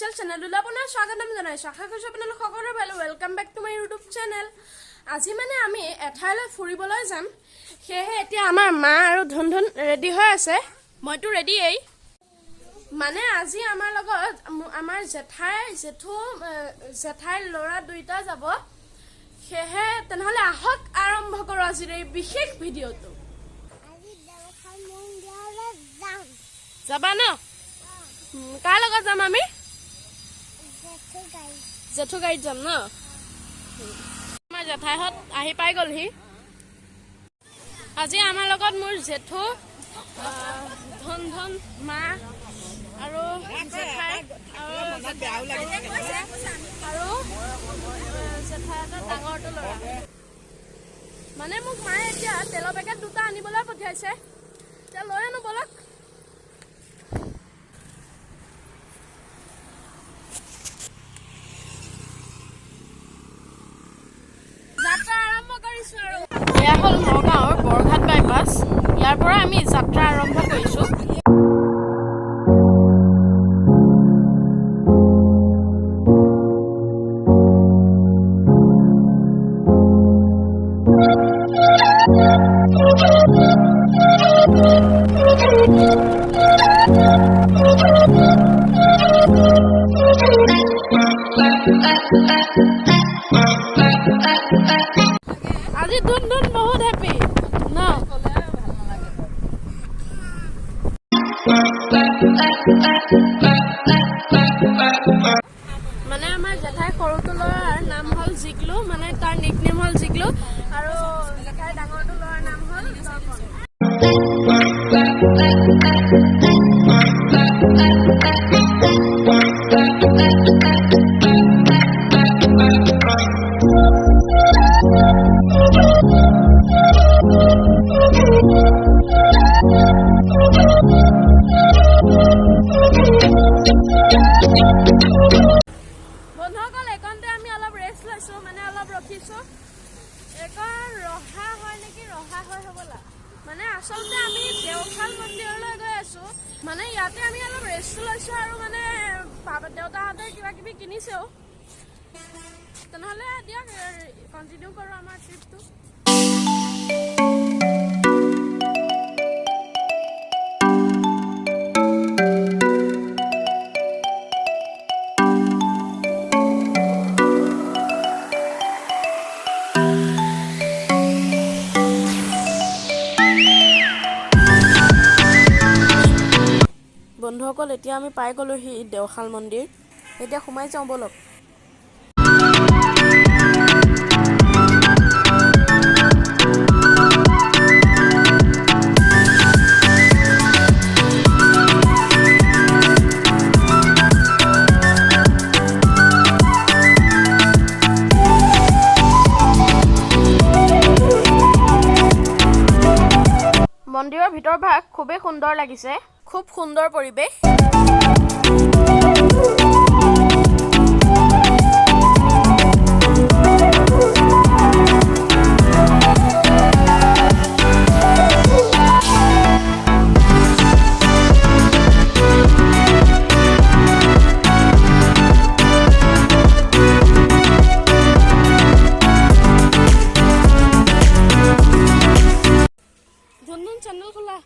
Official চেনেলটোলৈ আপোনাৰ স্বাগতম জনাইছোঁ। আশা কৰিছোঁ আপোনালোক সকলোৰে ভাল। Welcome back to my YouTube channel. আজি মানে আমি এঠাইলৈ ফুৰিবলৈ যাম, সেয়েহে এতিয়া আমাৰ মা আৰু ধুন ধুন ৰেডি হৈ আছে। মইতো ৰেডিয়েই। মানে আজি আমাৰ লগত আমাৰ জেঠাই জেঠু জেঠাইৰ ল'ৰা দুইটা যাব। সেয়েহে তেনেহ'লে আহক আৰম্ভ কৰোঁ আজিৰ এই বিশেষ ভিডিঅ'টো। যাবা ন? কাৰ লগত যাম আমি? জেঠু গাড়ীত যাম ন? আমাৰ জেঠাইহঁত আহি পাই গ'লহি। আজি আমাৰ লগত মোৰ জেঠু, ধন ধন মা আৰু জেঠাই আৰু জেঠাইহঁতৰ ডাঙৰটো ল'ৰা। মানে মোক মায়ে এতিয়া তেলৰ পেকেট দুটা আনিবলৈ পঠিয়াইছে, এতিয়া লৈ আনো ব'লক। এয়া হ'ল নগাঁৱৰ বৰঘাট বাইপাছ। ইয়াৰ পৰা আমি যাত্ৰা আৰম্ভ কৰিছোঁ। আজি ধুন ধুন বহুত হেপী ন? মানে আমাৰ জেঠাই সৰুটো ল'ৰাৰ নাম হ'ল জিগলু, মানে তাৰ নিকনেম হ'ল জিগলু, আৰু জেঠাই ডাঙৰটো ল'ৰাৰ নাম হ'ল দৰ্পণ। বন্ধুসকল, এইকণতে আমি অলপ ৰেষ্ট লৈছো, মানে অলপ ৰখিছো। এইকণ ৰহা হয় নেকি? ৰহা হয় হ'বলা। মানে আচলতে আমি দেওশাল মন্দিৰলৈ গৈ আছো। মানে ইয়াতে আমি অলপ ৰেষ্ট লৈছো আৰু মানে দেউতাহঁতে কিবা কিবি কিনিছেও। তেনেহ'লে দিয়ক কণ্টিনিউ কৰোঁ আমাৰ ট্ৰিপটো। বন্ধুসকল, এতিয়া আমি পাই গ'লোহি দেওশাল মন্দিৰ। এতিয়া সোমাই যাওঁ ব'লক। মন্দিৰৰ ভিতৰ ভাগ খুবেই সুন্দৰ লাগিছে, খুব সুন্দৰ পৰিৱেশ। ধুন ধুন চেণ্ডেল খোলা।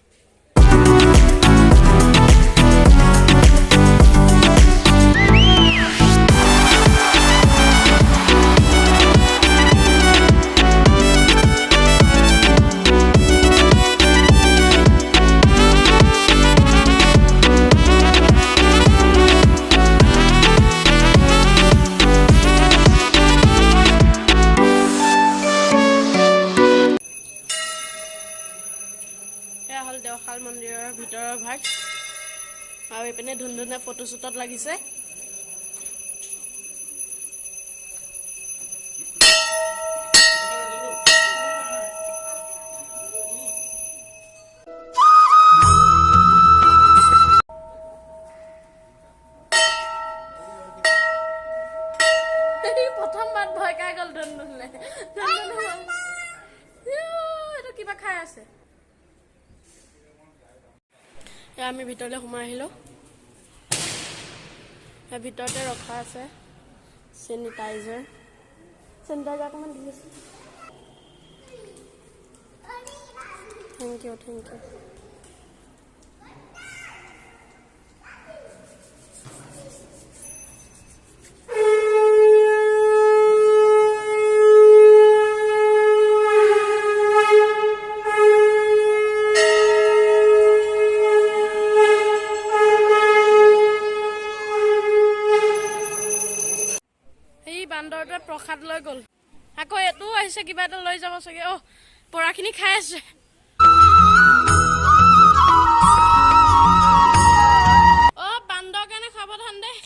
এয়া হ'ল দেওশাল মন্দিৰৰ ভিতৰৰ ভাগ। আৰু এইপিনে ধুন ধুনীয়া ফটো শ্বুটত লাগিছে। প্ৰথম বাট ভয় খাই গ'ল ধুন ধুনে। এইটো কিবা খাই আছে। আমি ভিতৰলৈ সোমাই আহিলোঁ। ভিতৰতে ৰখা আছে চেনিটাইজাৰ। চেনিটাইজাৰ অকণমান দি আছে। Thank you, thank you. এই বান্দৰটোৱে প্ৰসাদ লৈ গ'ল। আকৌ এইটোও আহিছে, কিবা এটা লৈ যাব চাগে। অ', পৰাখিনি খাই আছে। অ', বান্দৰ কাৰণে সাৱধান দেই,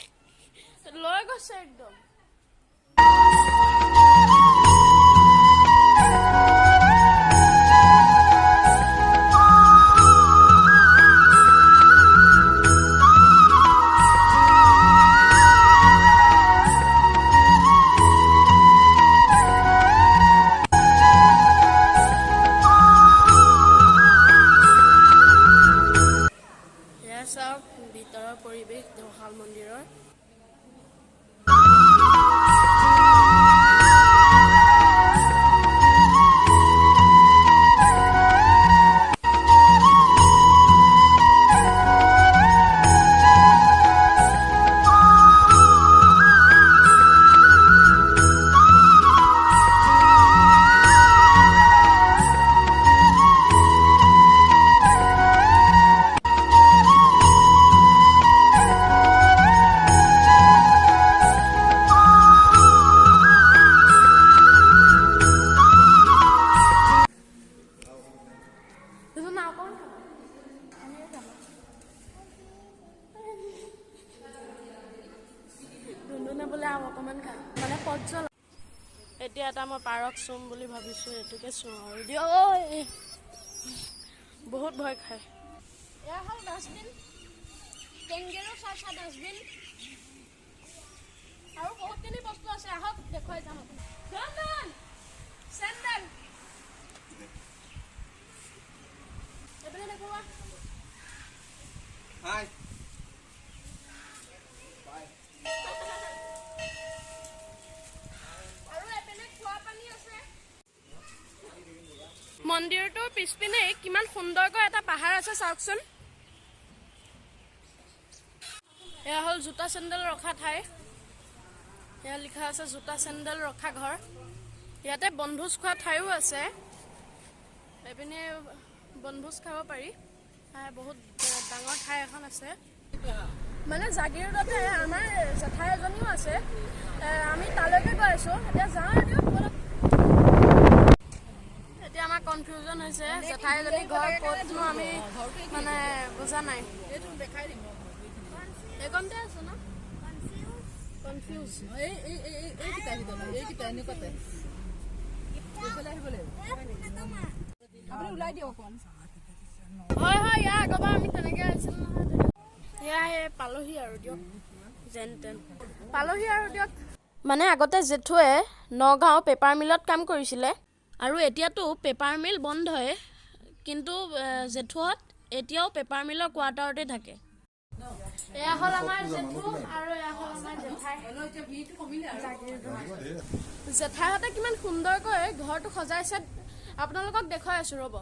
লৈ গৈছে একদম। এয়া চাওক ভিতৰৰ পৰিৱেশ দেওশাল মন্দিৰৰ। বোলে আৰু অকণমান খাম, মানে পজ্বল। এতিয়া এটা মই পাৰক চুম বুলি ভাবিছোঁ, এইটোকে চুম আৰু দিয়ক। বহুত ভয় খায়। এয়া হ'ল ডাষ্টবিন, কেংগেৰু চাচা ডাষ্টবিন, আৰু বহুতখিনি বস্তু আছে। আহক দেখুৱাই যাম আপোনাক। চেণ্ডেল এইপিনে দেখুওৱা। হাই। আৰু এপিনে খোৱা পানী আছে। মন্দিৰটোৰ পিছপিনে কিমান সুন্দৰকৈ এটা পাহাৰ আছে চাওকচোন। এয়া হ'ল জোতা চেণ্ডেল ৰখা ঠাই। এয়া লিখা আছে জোতা চেণ্ডেল ৰখা ঘৰ। ইয়াতে বনভোজ খোৱা ঠাইও আছে, এইপিনে বনভোজ খাব পাৰি। বহুত ডাঙৰ ঠাই এখন আছে। মানে জাগীৰোডতে আমাৰ জেঠাই এজনীও আছে, আমি তালৈকে গৈ আছো। এতিয়া যাওঁ আৰু দিয়ক। এতিয়া আমাৰ কনফিউজন হৈছে, জেঠাই এজনী ঘৰ ক'তনো আমি মানে বুজা নাই। এইকণতে আছে ন? কনফিউজ। এইকেইটা এইফালে আহিব লাগিব। আপুনি ওলাই দিয়ক অকণমান। হয় হয়, ইয়াৰ আগৰবাৰ আমি তেনেকে আহিছিলো নহয়। এয়া এই পালোহি আৰু দিয়ক, যেন তেন পালোহি আৰু দিয়ক। মানে আগতে জেঠুৱে নগাঁও পেপাৰ মিলত কাম কৰিছিলে, আৰু এতিয়াতো পেপাৰ মিল বন্ধই, কিন্তু জেঠুহঁত এতিয়াও পেপাৰ মিলৰ কোৱাৰ্টাৰতে থাকে। এয়া হ'ল আমাৰ জেঠু আৰু এয়া হ'ল আমাৰ জেঠাই। জেঠাইহঁতে কিমান সুন্দৰকৈ ঘৰটো সজাইছে আপোনালোকক দেখুৱাই আছো, ৰ'ব।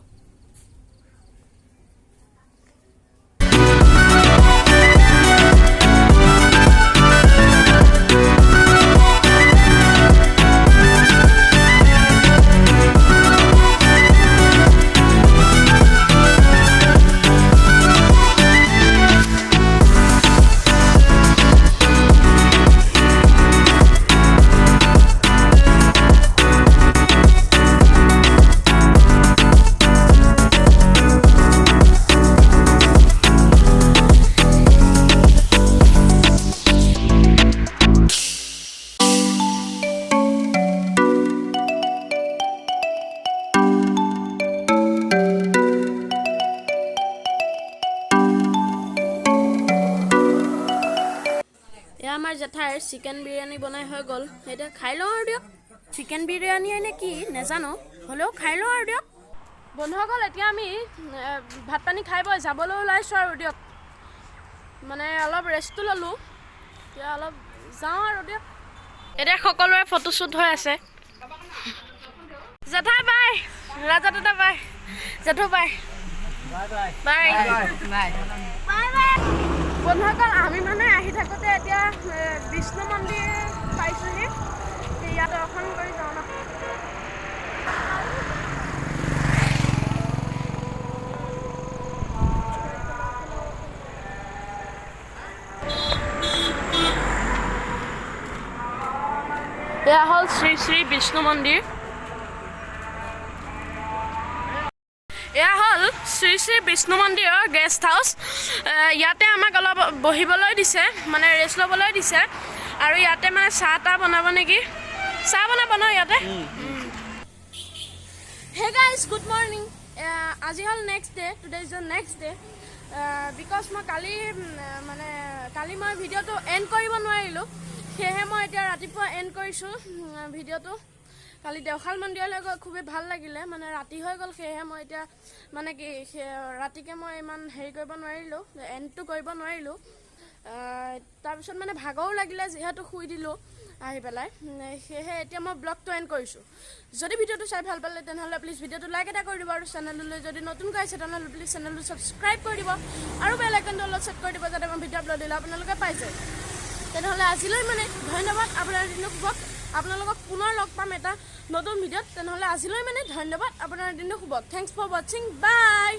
এয়া আমাৰ জেঠাইৰ চিকেন বিৰিয়ানী বনাই হৈ গ'ল, এতিয়া খাই লওঁ আৰু দিয়ক। চিকেন বিৰিয়ানীয়ে নে কি নাজানো, হ'লেও খাই লওঁ আৰু দিয়ক। বন্ধুসকল, এতিয়া আমি ভাত পানী খাই বৈ যাবলৈ ওলাইছোঁ আৰু দিয়ক। মানে অলপ ৰেষ্টটো ল'লোঁ। এতিয়া অলপ যাওঁ আৰু দিয়ক। এতিয়া সকলোৰে ফটোশ্বুট হৈ আছে। জেঠাই বাই, ৰাজা দাদা বাই, জেঠু বাই, বাই বাই বাই। বন্ধুসকল, আমি মানে আহি থাকোঁতে এতিয়া বিষ্ণু মন্দিৰ পাইছোঁহি, ইয়াত দৰ্শন কৰি যাওঁ ন। এয়া হ'ল শ্ৰী শ্ৰী বিষ্ণু মন্দিৰ। এয়া হ'ল শ্ৰী শ্ৰী বিষ্ণু মন্দিৰৰ গেষ্ট হাউচ। ইয়াতে আমাক অলপ বহিবলৈ দিছে, মানে ৰেষ্ট ল'বলৈ দিছে। আৰু ইয়াতে মানে চাহ তাহ বনাব নেকি, চাহ বনাব ন ইয়াতে। Hey guys, good morning. আজি হ'ল next day, today is the next day. Because মই কালি মানে কালি মই ভিডিঅ'টো এণ্ড কৰিব নোৱাৰিলোঁ, সেয়েহে মই এতিয়া ৰাতিপুৱা এণ্ড কৰিছোঁ ভিডিঅ'টো। কালি দেওশাল মন্দিৰলৈ গৈ খুবেই ভাল লাগিলে, মানে ৰাতি হৈ গ'ল, সেয়েহে মই এতিয়া মানে কি ৰাতিকে মই ইমান হেৰি কৰিব নোৱাৰিলোঁ, এণ্ডটো কৰিব নোৱাৰিলোঁ। তাৰপিছত মানে ভাগৰো লাগিলে, যিহেতু শুই দিলোঁ আহি পেলাই। সেয়েহে এতিয়া মই ব্লগটো এণ্ড কৰিছোঁ। যদি ভিডিঅ'টো চাই ভাল পালে তেনেহ'লে প্লিজ ভিডিঅ'টো লাইক এটা কৰি দিব, আৰু চেনেলটোলৈ যদি নতুনকৈ আহিছে তেনেহ'লে প্লিজ চেনেলটো ছাবস্ক্ৰাইব কৰি দিব আৰু বেল আইকনটো অলপ ছেট কৰি দিব, যাতে মই ভিডিঅ' আপলোড দিলে আপোনালোকে পাই যায়। তেনেহ'লে আজিলৈ মানে ধন্যবাদ, আপোনাৰ দিনটো শুভ। আপোনালোকক পুনৰ লগ পাম এটা নতুন ভিডিঅ'ত। তেনেহ'লে আজিলৈ মানে ধন্যবাদ, আপোনাৰ দিনটো শুভ। Thanks for ৱাচিং, বাই।